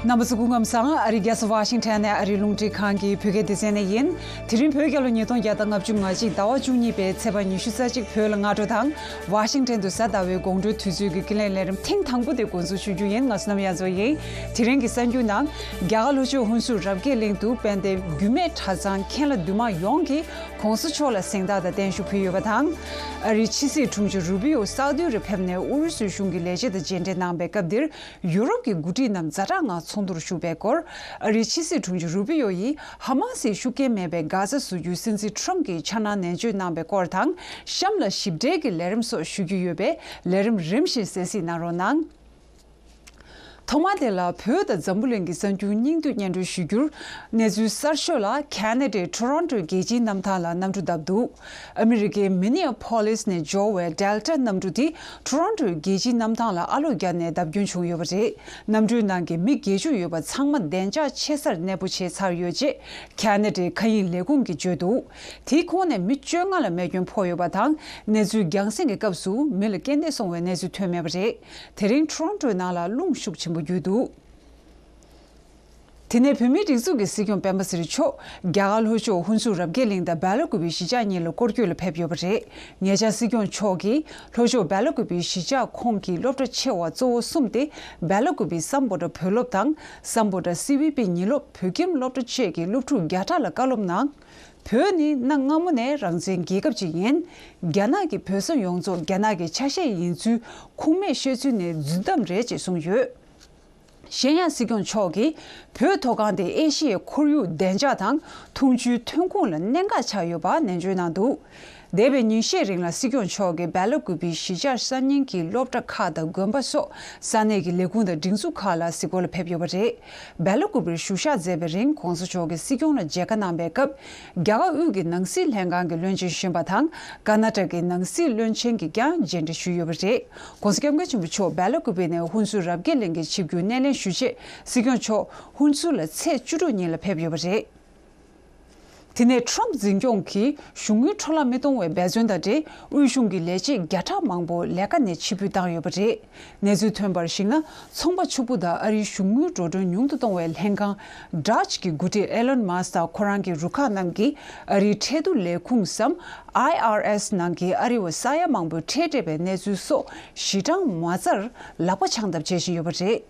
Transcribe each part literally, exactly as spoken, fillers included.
རྣམ་པ་ཚོ་སྐུ་ཁམས་བཟང་། ཨ་རིའི་རྒྱལ་ས་ཝ་ཤིང་ཊོན་ནས་ཨ་རིའི་རླུང་འཕྲིན་ཁང་གི་བོད་སྐད་སྡེ་ཚན་ནས་ཡིན། དེ་རིང་བོད་རྒྱལ་ལོ་ཉིས་སྟོང་བརྒྱ་དང་ལྔ་བཅུ་ང་གཅིག་ཟླ་བ་བཅུ་གཉིས་པའི་ཚེས་པ་ཉི་ཤུ་རྩ་གཅིག་བོད་ལ་སྔ་དྲོ་དང་། ཝ་ཤིང་ཊོན་དུ་གཟའ་ཟླ་བའི་དགོང་དྲོའི་དུས་ཚོད་ཀྱི་ཀུན་གླེང་ལས་རིམ་ཐེངས་དང་པོ་དེ་འགོ་འཛུགས་ཞུ་རྒྱུ་ཡིན། ང་བསོད་ནམས་དབྱངས་མཚོ་ཡིན། དེ་རིང་གི་གསར་འགྱུར་ནང་། རྒྱ་གར་ལྷོ་ཕྱོགས་ཧུན་སུར་རབ་རྒྱས་གླིང་དུ་དཔལ་ལྡན་རྒྱུད་སྨད་གྲྭ་ཚང་མཁན་བླ་འདུས་མང་ཡོངས་ཀྱིས་གོང་ས་མཆོག་ལ་གཟེངས་རྟགས་དང་བརྟན་བཞུགས་ཕུལ་ཡོད་པ་དང་། ཨ་རིའི་ཕྱི་སྲིད་དྲུང་ཆེ་རུ་པི་ཡོ་སའུ་ཌི་ཨ་རི་ཕེབས་ནས་ཨུ་རུ་སུའི་གཞུང་གི་ལས་བྱེད་དང་མཇལ་འཕྲད་གནང་པའི་སྐབས་འདིར། ཡུ་རོབ་ཀྱི་འགོ་ཁྲིད་རྣམས་ཛ་དྲག་ངང་ཚོགས་འདུར་ཞུགས་པའི་སྐོར། ཨ་རིའི་ཕྱི་སྲིད་དྲུང་ཆེ་རུ་པི་ཡོ་ཡིས་ཧ་མ་སིའི་ཤུགས་རྐྱེན་མེད་པའི་གྷ་ཛ་བཟོ་རྒྱུའི་སྲིད་འཛིན་ཁྲོམ་གྱི་འཆར་སྣང་ནན་བརྗོད་གནང་པའི་སྐོར་དང་། གཤམ་ལ་ཞིབ་ཕྲའི་གི་ལས་རིམ་སོགས་ཞུ་རྒྱུ་ཡོད་པས། ལས་རིམ་རིམ་བཞིན་གསན་གཟིགས་གནང་རོགས་གནང་། ཐོག་མ་དེ་ལ་བོད་དང་འཛམ་བུ་གླིང་གི་གསར་འགྱུར་སྙིང་བསྡུས་སྙན་སྒྲོན་ཞུ་རྒྱུར། གནས་ཚུལ་གསར་ཤོས་ལ་ཁ་ན་ཌའི་ཊོ་རོན་ཊོའི་རྒྱལ་སྤྱིའི་གནམ་ཐང་ལ་གནམ་གྲུ་བརྡབས་འདུག་ཨ་མི་རི་ཀའི་མི་ནི་ཨ་ཕོ་ལིས་ནས་འབྱོར་བའི་ཌེལ་ཊ་གནམ་གྲུ་དེ་ཊོ་རོན་ཊོའི་རྒྱལ་སྤྱིའི་གནམ་ཐང་ལ་ཨ་ལོག་བརྒྱབ་ནས་བརྡབ་སྐྱོན་བྱུང་ཡོད་པ་རེད། གནམ་གྲུའི་ནང་གི་མི་བརྒྱད་ཅུ་ཡོད་པ་ཚང་མ་བདེ་འཇགས་ཆེ་སར་གནས་སྤོ་བྱས་ཚར་ཡོད་ཅེས་ཁ་ན་ཌའི་མཁའ་དབྱིངས་ལས་ཁུངས་ཀྱིས་བརྗོད་འདུག་དེའི་ཁོངས་ནས་མི་བཅོ་ལྔ་ལ་རྨས་སྐྱོན་ཕོག་ཡོད་པ་དང་། གནས་ཚུལ་རྒྱང་སྲིང་གི་སྐབས་སུ་མི་ལ་རྐྱེན་འདས་སོང་བའི་གནས་ཚུལ་ཐོན་མེད་པ་རེད། དེ་རིང་ཊོ་རོན་ཊོའི་ནང་ལ་རླུང་ཤུགས་ཆེན་པོ་རྒྱུག་འདུག་དེ་ནས་བོད་མིའི་སྒྲིག་འཛུགས་ཀྱི་སྲིད་སྐྱོང་སྤེན་པ་ཚེ་རིང་མཆོག་རྒྱ་གར་ལྷོ་ཕྱོགས་ཧུན་སུར་རབ་རྒྱས་གླིང་དང་སྦེ་ལ་ཀུ་པེའི་གཞིས་ཆགས་གཉིས་ལ་སྐོར་སྐྱོད་ལ་ཕེབས་ཡོད་པ་རེད། ཉེ་ཆར་སྲིད་སྐྱོང་མཆོག་གིས་ལྷོ་ཕྱོགས་སྦེ་ལ་ཀུ་པེའི་གཞིས་ཆགས་ཁོངས་ཀྱི་སློབ་གྲྭ་ཆེ་བ་གཙོ་བོ་གསུམ་སྟེ། སྦེ་ལ་ཀུ་པེའི་སམ་བྷོ་ཊ་བོད་སློབ་དང་། སམ་བྷོ་ཊ་སི་བི་པི་ཉིན་སློབ་བོད་ཁྱིམ་སློབ་གྲྭ་བཅས་ཀྱི་སློབ་ཕྲུག་བརྒྱ་ཕྲག་ལ་བཀའ་སློབ་གནང་། བོད་ནི་གནའ་སྔ་མོ་ནས་རང་བཙན་རྒྱལ་ཁབ་ཅིག་ཡིན། རྒྱ་ནག་གིས་བོད་ས་ཡོངས་རྫོགས་རྒྱ་ནག་གི་ཆ་ཤས་ཡིན་ཚུལ་ཁུངས་མེད་བཤད་ཚུལ་ནི་རྫུན་གཏམ་རེད་ཅེས་གསུངས་ཡོད། གཞན་ཡང་སྲིད་སྐྱོང་མཆོག་གིས་བོད་མཐོ་སྒང་དེ་ཨེ་ཤི་ཡའི་ཁོར་ཡུག་བདེ་འཇགས་དང་འཐུང་ཆུའི་ཐོན་ཁུངས་ལ་གནད་འགག་ཆགས་ཡོད་པ་ནན་བརྗོད་གནང་འདུག་འདས་པའི་ཉིན་ཤས་རིང་ལ་སྲིད་སྐྱོང་མཆོག་གིས་སྦེ་ལ་ཀུ་པེའི་གཞིས་ཆགས་གསར་རྙིང་གི་སློབ་གྲྭ་ཁག་དང་དགོན་པ་སོགས་ས་གནས་ཀྱི་ལས་ཁུངས་དང་སྒྲིག་འཛུགས་ཁག་ལ་གཟིགས་སྐོར་ལ་ཕེབས་ཡོད་པ་རེད། སྦེ་ལ་ཀུ་པེར་བཞུགས་ཞག་མཛད་པའི་རིང་གོང་ས་མཆོག་གིས་སྲིད་སྐྱོང་ལ་མཇལ་ཁ་གནང་པའི་སྐབས། རྒྱ་གར་དབུས་ཀྱི་ནང་སྲིད་ལྷན་ཁང་གི་བློན་ཆེན་གཞོན་པ་དང་། ཀར་ནཱ་ཊ་ཀའི་ནང་སྲིད་བློན་ཆེན་གྱིས་ཀྱང་མཇལ་འཕྲད་ཞུས་ཡོད་པ་རེད། ༸གོང་ས་༸སྐྱབས་མགོན་ཆེན་པོ་མཆོག་སྦེ་ལ་ཀུ་པེ་ནས་ཧུན་སུར་རབ་རྒྱས་གླིང་གི་ཆིབས་བསྒྱུར་སྣེ་ལེན་ཞུ་ཆེད་སྲིད་སྐྱོང་མཆོག་ཧུན་སུར་ལ་ཚེས་བཅུ་དྲུག་ཉིན་ལ་ཕེབས་ཡོད་པ་རེད། དེ་ནས་ཊྲམ་འཛིན་སྐྱོང་གིས་གཞུང་དངུལ་འཕྲོ་བརླག་མི་གཏོང་བའི་འབད་བརྩོན་དང་འབྲེལ། དབུས་གཞུང་གི་ལས་བྱེད་བརྒྱ་ཕྲག་མང་པོ་ལས་ཀ་ནས་ཕྱིར་འབུད་བཏང་ཡོད་པ་རེད། གནས་ཚུལ་ཐོན་པར་གཞིགས་ན། ཚོང་པ་ཕྱུག་པོ་དང་ཨ་རིའི་གཞུང་དངུལ་འགྲོ་གྲོན་ཉུང་དུ་གཏོང་བའི་ལྷན་ཁང་ཌོཇ་གི་འགོ་ཁྲིད་ཨེ་ལོན་མཱ་སི་དང་ཁོ་རང་གི་རུ་ཁག་རྣམས་ཀྱིས་ཨ་རིའི་ཁྲལ་བསྡུ་ལས་ཁུངས་སམ། ཨའི་ཨར་ཨེས་ནང་གི་ཨ་རི་བ་ས་ཡ་མང་པོས་ཁྲལ་སྤྲད་པའི་གནས་ཚུལ་སོགས་གཞི་གྲངས་མ་རྩར་ལག་པ་འཆང་ཐབས་བྱེད་བཞིན་ཡོད་པ་རེད།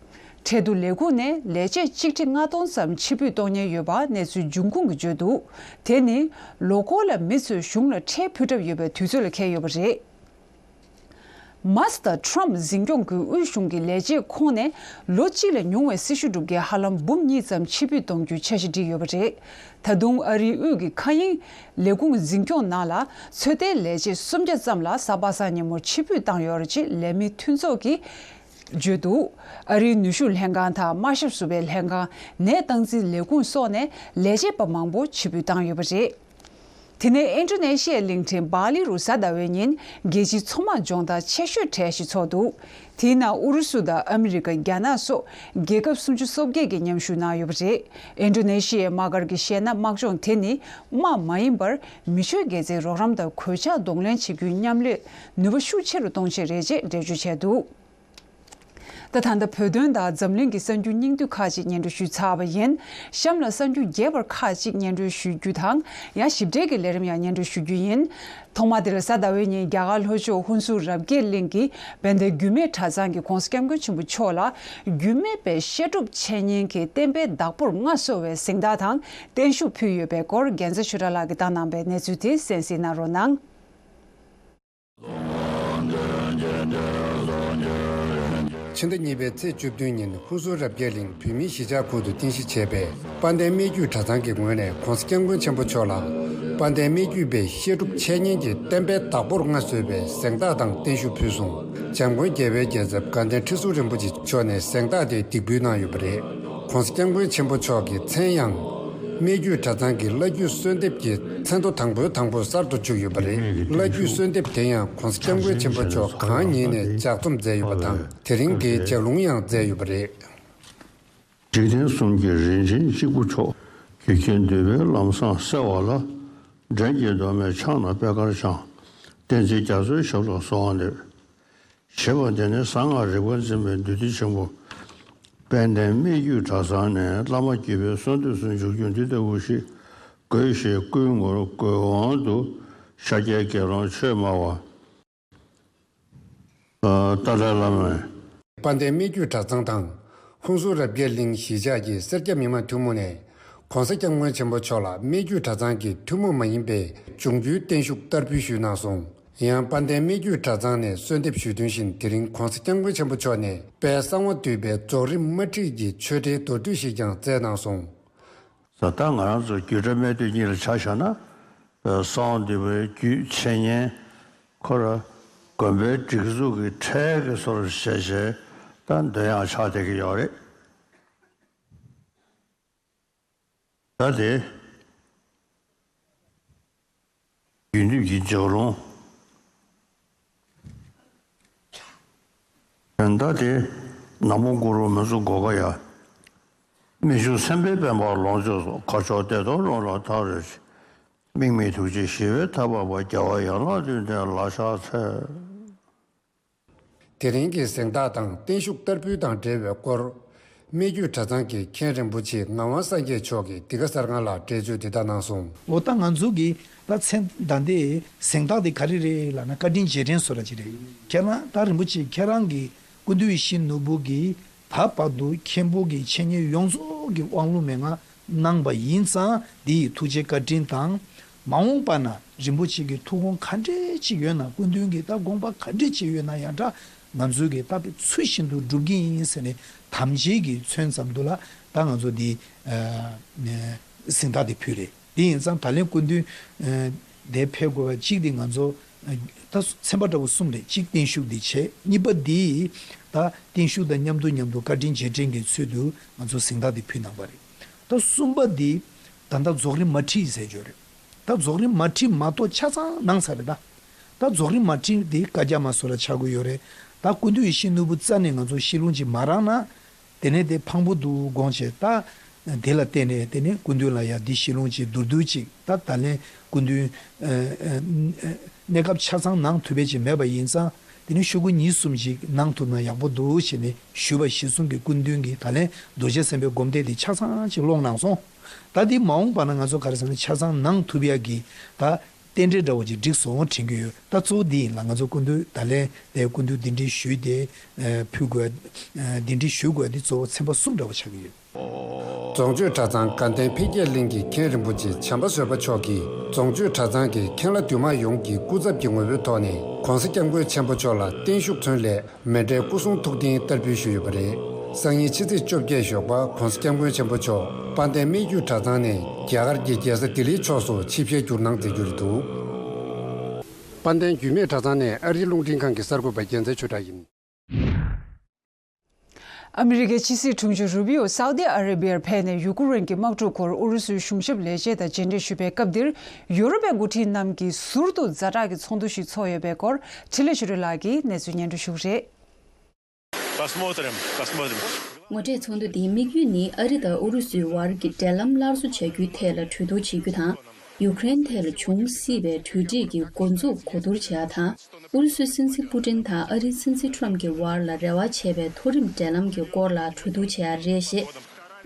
ཁྲལ་བསྡུ་ལས་ཁུངས་ནས་ལས་བྱེད་གཅིག་ཁྲི་ལྔ་སྟོང་ཙམ་ཕྱིར་འབུད་གཏོང་ཉེན་ཡོད་པ་གནས་ཚུལ་འབྱུང་ཁུངས་ཀྱིས་བརྗོད་འདུག་དེ་ནི་ལོ་འཁོར་ལ་མི་ཚོས་གཞུང་ལ་ཁྲལ་ཕུལ་གྲབས་ཡོད་པའི་དུས་ཚོད་ལ་འཁེལ་ཡོད་པ་རེད། མཱ་སི་དང་ཊྲམ་འཛིན་སྐྱོང་གི་དབུས་གཞུང་གི་ལས་བྱེད་ཁོངས་ནས་ལོ་གཅིག་ལས་ཉུང་བའི་སྲི་ཞུ་སྒྲུབ་མཁན་ཧ་ལམ་འབུམ་གཉིས་ཙམ་ཕྱིར་འབུད་གཏོང་རྒྱུའི་འཆར་གཞི་བསྒྲིགས་ཡོད་པ་རེད། ད་དུང་ཨ་རིའི་དབུས་ཀྱི་མཁའ་དབྱིངས་ལས་ཁུངས་འཛིན་སྐྱོང་ནང་ལ་ཚོད་ལྟའི་ལས་བྱེད་སུམ་བརྒྱ་ཙམ་ལ་གཟའ་པ་སངས་ཉིན་མོར་ཕྱིར་འབུད་བཏང་ཡོད་རེད་ཅེས་ལས་མི་མཐུན་ཚོགས་ཀྱིས་བརྗོད་འདུག་ཨ་རིའི་ནུས་ཤུགས་ལྷན་ཁང་དང་དམར་ཞབས་ཟུར་པའི་ལྷན་ཁང་། ནད་སྟངས་འཛིན་ལས་ཁུངས་སོགས་ནས་ལས་བྱེད་པ་མང་པོ་ཕྱིར་འབུད་བཏང་ཡོད་པ་རེད། དེ་ནས་ཨིན་ཌོ་ནེ་ཤི་ཡའི་གླིང་ཕྲན་སྦ་ལི་རུ་གཟའ་ཟླ་བའི་ཉིན་རྒྱལ་སྤྱིའི་ཚོང་དམག་སྦྱོང་བརྡར་ཆེ་ཤོས་གྲས་ཤིག་ཚོགས་འདུག་དེའི་ནང་ཨུ་རུ་སུ་དང་ཨ་མི་རི་ཀ། རྒྱ་ནག་སོགས་རྒྱལ་ཁབ་སུམ་ཅུ་སོ་བརྒྱད་ཀྱིས་མཉམ་ཞུགས་གནང་ཡོད་པ་རེད། ཨིན་ཌོ་ནེ་ཤི་ཡའི་དམག་སྒར་གྱིས་བཤད་ན། དམག་སྦྱོང་དེ་ནི་དམག་མ་ཡིན་པར་མི་ཆོས་དགེ་རྩའི་རོགས་རམ་དང་གོད་ཆག་གདོང་ལེན་བྱེད་རྒྱུའི་མཉམ་ལས་ནུས་པ་ཤུགས་ཆེ་རུ་གཏོང་ཆེད་རེད་ཅེས་འགྲེལ་བརྗོད་བྱས་འདུག་ད་ད་ལྟ་བོད་དོན་དང་འཛམ་གླིང་གི་གསར་འགྱུར་སྙིང་བསྡུས་ཁག་ཅིག་སྙན་སྒྲོན་ཞུས་ཚར་བ་ཡིན། གཤམ་ལ་གསར་འགྱུར་རྒྱས་པར་ཁག་ཅིག་སྙན་སྒྲོན་ཞུ་རྒྱུ་དང་། ཡང་ཞིབ་ཕྲའི་གི་ལས་རིམ་ཡང་སྙན་སྒྲོན་ཞུ་རྒྱུ་ཡིན། ཐོག་མ་དེར་གཟའ་ཟླ་བའི་ཉིན་རྒྱ་གར་ལྷོ་ཕྱོགས་ཧུན་སུར་རབ་རྒྱས་གླིང་གི་དཔལ་ལྡན་རྒྱུད་སྨད་གྲྭ་ཚང་གིས་༸གོང་ས་༸སྐྱབས་མགོན་ཆེན་པོ་མཆོག་ལ་རྒྱུད་སྨད་པའི་བཤད་སྒྲུབ་འཆད་ཉན་གྱི་བསྟན་པའི་བདག་པོར་མངའ་གསོལ་བའི་གཟེངས་རྟགས་དང་བརྟན་བཞུགས་ཕུལ་ཡོད་པའི་སྐོར་རྒྱལ་མཚན་ཆོས་གྲགས་ལགས་ཀྱིས་བཏང་གནང་པའི་གནས་ཚུལ་དེ་གསན་གཟིགས་གནང་རོགས་གནང་། ཕྱི་ཟླ་གཉིས་པའི་ཚེས་བཅུ་བདུན་ཉིན་ཧུན་སུར་རབ་རྒྱས་གླིང་བོད་མིའི་གཞིས་ཆགས་ཁུལ་དུ་རྟེན་གཞི་བྱས་པའི་དཔལ་ལྡན་སྨད་རྒྱུད་གྲྭ་ཚང་གི་ངོས་ནས་༸གོང་ས་༸སྐྱབས་མགོན་ཆེན་པོ་མཆོག་ལ་དཔལ་ལྡན་སྨད་རྒྱུད་པའི་བཤད་སྒྲུབ་འཆད་ཉན་གྱི་བསྟན་པའི་བདག་པོར་མངའ་གསོལ་བའི་གཟེངས་རྟགས་དང་བརྟན་བཞུགས་ཕུལ་སོང་། འཇམ་མགོན་རྒྱལ་བའི་རྒྱལ་ཚབ་དགའ་ལྡན་ཁྲི་ཟུར་རིན་པོ་ཆེ་མཆོག་ནས་གཟེངས་རྟགས་དེ་འདེགས་འབུལ་གནང་ཡོད་པ་རེད།༸གོང་ས་༸སྐྱབས་མགོན་ཆེན་པོ་མཆོག་གི་མཚན་ཡང་། སྨད་རྒྱུད་གྲྭ་ཚང་གི་བླ་བརྒྱུད་གསོལ་འདེབས་ཀྱི་མཚན་ཐོ་དང་པོའི་དང་པོ་གསར་དུ་བཅུག་ཡོད་པ་རེད། བླ་བརྒྱུད་གསོལ་འདེབས་དེ་ཡང་༸གོང་ས་༸སྐྱབས་མགོན་ཆེན་པོ་མཆོག་གང་ཉིད་ནས་ལྗགས་རྩོམ་མཛད་ཡོད་པ་དང་། དེ་རིང་གི་ལྗགས་ལུང་ཡང་མཛད་ཡོད་པ་རེད། འཇིག་རྟེན་གསུམ་གྱི་རིན་ཆེན་གཅིག་པུ་མཆོག །རྒྱུ་རྐྱེན་འདུས་པའི་ལམ་བཟང་བསལ་བ་ལ། འགྲན་གྱི་མདོ་སྨད་ཕྱག་ན་པད་དཀར་འཆང་། བསྟན་འཛིན་རྒྱ་མཚོའི་ཞབས་ལ་གསོལ་བ་འདེབས། ཞེས་པ་འདི་ནི་གསང་སྔགས་རིག་པ་འཛིན་པའི་འདུས་སྡེ་ཆེན་པོ། དཔལ་ལྡན་སྨད་རྒྱུད་གྲྭ་ཚང་ནས་བླ་མ་དགྱེས་པའི་གསོལ་འདེབས་སུ་འཇུག་རྒྱུ་འདི་ལྟ་བུ་ཞིག་དགོས་ཞེས་བསྐུལ་ངོར་དགོས་དབང་དུ་ཤཱཀྱའི་དགེ་སློང་ཆོས་སྨྲ་བ། ཏཱ་ལའི་བླ་མས། དཔལ་ལྡན་སྨད་རྒྱུད་གྲྭ་ཚང་དང་། ཧུན་སུར་རབ་རྒྱས་གླིང་གཞིས་ཆགས་ཀྱི་སེར་སྐྱ་མི་མང་ཐུན་མོང་ནས་༸གོང་ས་༸སྐྱབས་མགོན་ཆེན་པོ་མཆོག་ལ་སྨད་རྒྱུད་གྲྭ་ཚང་གི་ཐུན་མོང་མ་ཡིན་པའི་འབྱུང་འགྱུར་བརྟན་བཞུགས་བསྟར་འབུལ་ཞུས་གནང་སོང་། ཡང་དཔལ་ལྡན་སྨད་རྒྱུད་གྲྭ་ཚང་ནས་གསོལ་འདེབས་ཞུས་དོན་བཞིན། དེ་རིང་༸གོང་ས་༸སྐྱབས་མགོན་ཆེན་པོ་མཆོག་ནས་དཔལ་གསང་བ་འདུས་པའི་རྫོགས་རིམ་དམར་ཁྲིད་ཀྱི་ཆོས་འབྲེལ་མདོར་བསྡུས་ཤིག་ཀྱང་སྩལ་གནང་སོང་། ད་ང་རང་ཚོ་རྒྱུད་གྲྭ་སྨད་སྟོད་གཉིས་ལ་ཆ་བཞག་ན། གསང་བ་འདུས་པའི་རྒྱུད་འཆད་ཉན་ཁོ་ར་དགོན་པའི་སྒྲིག་འཛུགས་ཀྱི་ཁྲལ་གྱི་བཟོ་འདྲ་བྱས་བྱས་ད་འདོན་ཡག་ཆགས་བསྡད་ཀྱི་ཡོད་རེད། ད་དེ་རྒྱུད་འདུས་ཀྱི་ལྗགས་ལུང་། ད་དེ་ནག་པོ་གུ་རུ་མི་གཙུག་གོ་ཀ་ཡ། སྨན་ཆུང་སེམས་དཔའི་དཔལ་འབར་ལོངས་སྤྱོད་སོགས། མཁའ་མཆོག་བདེ་སྟོང་རོལ་པ་ལྟར་རོལ་ཅིག་དམིགས་མེད་ཐུགས་རྗེའི་ཞི་བའི་ཐབས་འཕགས་པ། རྒྱལ་བ་ཡན་ལག་བདུན་ལྡན་ལ་ཕྱག་འཚལ། དེ་རིང་གི་གཟེངས་རྟགས་དང་བརྟན་བཞུགས་བསྟར་འབུལ་དང་འབྲེལ་བའི་སྐོར། སྨད་རྒྱུད་གྲྭ་ཚང་གི་མཁན་རིན་པོ་ཆེ་ངག་དབང་སངས་རྒྱས་མཆོག་གིས་འདི་ག་གསར་ཁང་ལ་འགྲེལ་བརྗོད་འདི་ལྟར་གནང་སོང་། འོ་ད་ང་ཚོ་གི་ད་མཚན་ད་འདི་གཟེངས་རྟགས་འདི་ག་རེ་རེད་ལབ་ན། བཀའ་དྲིན་རྗེས་དྲན་བཟོ་འདྲ་ཅིག་རེད། ཁྱེད་རང་ད་རིན་པོ་ཆེ་ཁྱེད་རང་གི་སྐུ་མདུན་ཡིད་བཞིན་ནོར་བུ་གིས་ད་བར་དུ་མཁན་པོ་གི་འཆད་ཉན་ཡོངས་རྫོགས་ཀྱི་དབང་ལུང་མན་ངག་གནང་བ་ཡིན་ཙང་། འདི་ཡི་ཐུགས་རྗེ་བཀའ་དྲིན་དང་། མ་འོངས་པ་ན་རིན་པོ་ཆེ་གི་ཐུགས་དགོངས་ག་འདྲས་ཅིག་ཡོད་ན། སྐུ་མདུན་གྱི་ད་དགོངས་པ་ག་འདྲས་ཅིག་ཡོད་ན་ཡང་འདྲ། ང་ཚོའི་གི་ད་དཔེ་ཚུལ་བཞིན་དུ་སྒྲུབ་ཀྱི་ཡིན་ཟེར་ནས་དམ་བཅའ་གི་མཚོན་ཙམ་དུ་ལ་ད་ང་ཚོ་འདི་གཟེངས་རྟགས་འདི་ཕུལ་རེད། དེ་ཡིན་ཙང་ད་ལན་སྐུ་མདུན་དེ་ཕེབས་དགོས་པ་གཅིག་དེ་ང་ཚོ་ད་ཚན་པ་འདྲ་བོ་གསུམ་རེད། གཅིག་བརྟན་བཞུགས་འདི་བྱས། གཉིས་པ་འདི་ད་བརྟན་བཞུགས་དང་མཉམ་དུ་མཉམ་དུ་བཀའ་དྲིན་རྗེས་དྲན་གྱི་ཚུལ་དུ་ང་ཚོ་གཟེངས་རྟགས་འདི་ཕུལ་གནང་པ་རེད། ད་གསུམ་པ་འདི་ད་ལྟ་རྫོགས་རིམ་མ་ཁྲིད་ཟེར་རྒྱུ་རེད། ད་རྫོགས་རིམ་མ་ཁྲིད་མ་གཏོགས་ཆ་ཚང་གནང་ཚར་རེད་ད། ད་རྫོགས་རིམ་མ་ཁྲིད་འདི་བཀའ་རྒྱ་མ་སོགས་ལ་ཆགས་ཀྱི་ཡོད་རེད། ད་སྐུ་མདུན་ཡིད་བཞིན་ནོར་བུ་རྩ་ནས་ང་ཚོ་ཤི་ལོང་ཅིག་མ་རག་ན། དེ་ནས་དེ་ཕངས་པོ་འདུག་དགོངས་བྱས། ད་དེ་ལ་བརྟེན་ནས་དེ་ནས་སྐུ་མདུན་ལ་ཡ་འདི་ཤི་ལོང་ཅིག་མདོར་བསྡུས་ཅིག་ད་ད་ལན་སྐུ་མདུན་གནས་སྐབས་ཆ་ཚང་གནང་ཐུབ་པ་ཅིག་མེད་པ་ཡིན་ཙང་། དེ་ནས་ཤོག་གུ་གཉིས་གསུམ་ཅིག་གནང་ཐུབ་ན་ཡག་པོ་འདུག་ཞེས་ནས་ཞུས་པ་གཞིར་བཟུང་གིས་སྐུ་མདུན་གྱིས་ད་ལན་རྡོ་རྗེ་སེམས་དཔའི་སྒོམ་བཟླས་དེ་ཆ་ཚང་ཅིག་ཀློག་གནང་སོང་། ད་འདི་མ་འོངས་པ་ན་ང་ཚོ་ག་རེ་ཟེར་ན། ཆ་ཚང་གནང་ཐུབ་ཡག་གི་ད་རྟེན་འབྲེལ་འདྲ་བོ་ཅིག་འགྲིག་སོང་དྲན་གྱི་ཡོད། ད་གཙོ་བོ་འདི་ཡིན་ལ། ང་ཚོ་སྐུ་མདུན་ད་ལན་དེ་སྐུ་མདུན་གདན་འདྲེན་ཞུས་ཏེ་ཕུལ་དགོས། གདན་འདྲེན་ཞུ་དགོས་འདི་གཙོ་བོ་ཚན་པ་གསུམ་འདྲ་བོ་ཆགས་ཀྱི་ཡོད། རྫོང་ཆོས་གྲྭ་ཚང་དགའ་ལྡན་འཕེལ་རྒྱས་གླིང་གི་མཁན་རིན་པོ་ཆེ་བྱམས་པ་བཟོད་པ་མཆོག་གིས་རྫོང་ཆོས་གྲྭ་ཚང་གི་མཁན་བླ་འདུས་མང་ཡོངས་ཀྱི་སྐུ་ཚབ་ཀྱི་ངོ་བོའི་ཐོག་ནས་༸གོང་ས་༸སྐྱབས་མགོན་ཆེན་པོ་མཆོག་ལ་བརྟན་བཞུགས་མཚོན་སླད། མཎྜལ་སྐུ་གསུང་ཐུགས་རྟེན་བསྟར་འབུལ་ཞུས་ཡོད་པ་རེད། སང་ཉིན་ཕྱི་ཚེས་བཅོ་བརྒྱད་ཞོགས་པ་༸གོང་ས་༸སྐྱབས་མགོན་ཆེན་པོ་མཆོག་དཔལ་ལྡན་སྨད་རྒྱུད་གྲྭ་ཚང་ནས་རྒྱ་གར་གྱི་རྒྱལ་ས་ལྡི་ལིའི་ཕྱོགས་སུ་ཆིབས་ཞལ་བསྒྱུར་གནང་མཛད་རྒྱུ་རེད་འདུག་དཔལ་ལྡན་རྒྱུད་སྨད་གྲྭ་ཚང་ནས་ཨ་རིའི་རླུང་འཕྲིན་ཁང་གི་གསར་འགོད་པ་རྒྱལ་མཚན་ཆོས་གྲགས་ཡིན། ཨ་མི་རི་ཀའི་ཕྱི་སྲིད་དྲུང་ཆེ་རུ་བི་ཡོ་སའུ་ཏི་ཨ་རེ་བྷི་ཡར་ཕེབས་ནས་ཡུ་ཀེ་རེན་གྱི་དམག་འཁྲུག་སྐོར་ཨུ་རུ་སུའི་གཞུང་ཞབས་ལས་བྱེད་དང་མཇལ་འཕྲད་ཞུས་པའི་སྐབས་འདིར། ཡུ་རོབ་པའི་འགོ་ཁྲིད་རྣམས་ཀྱིས་ཟུར་དུ་ཛ་དྲག་གི་ཚོགས་འདུ་ཞིག་ཚོགས་ཡོད་པའི་སྐོར་འཕྲིན་ལས་ཆོས་སྒྲོན་ལགས་ཀྱིས་གནས་ཚུལ་སྙན་སྒྲོན་ཞུ་གི་རེད། Посмотрим, посмотрим. ངོ་སྤྲོད་ཚོགས་འདུ་འདིའི་དམིགས་ཡུལ་ནི་ཨ་རི་དང་ཨུ་རུ་སུའི་བར་གྱི་འབྲེལ་ལམ་སླར་གསོ་བྱ་རྒྱུའི་ཐད་ལ་གྲོས་བསྡུར་བྱེད་རྒྱུ་དང་། ཡུཀ་རེན་ཐད་ལ་འབྱུང་སྲིད་པའི་གྲོས་འགྲིག་གི་འགོ་འཛུགས་གོ་བསྡུར་བྱེད་ཡ་དང་། ཨུ་རུ་སུའི་སྲིད་འཛིན་པུ་ཏིན་དང་ཨ་རིའི་སྲིད་འཛིན་ཁྲོམ་གྱི་བར་ལ་རེ་བ་བྱས་པའི་མཐོ་རིམ་འབྲེལ་ལམ་གྱི་སྐོར་ལ་གྲོས་བསྡུར་བྱེད་ཡ་རེད་ཞེས།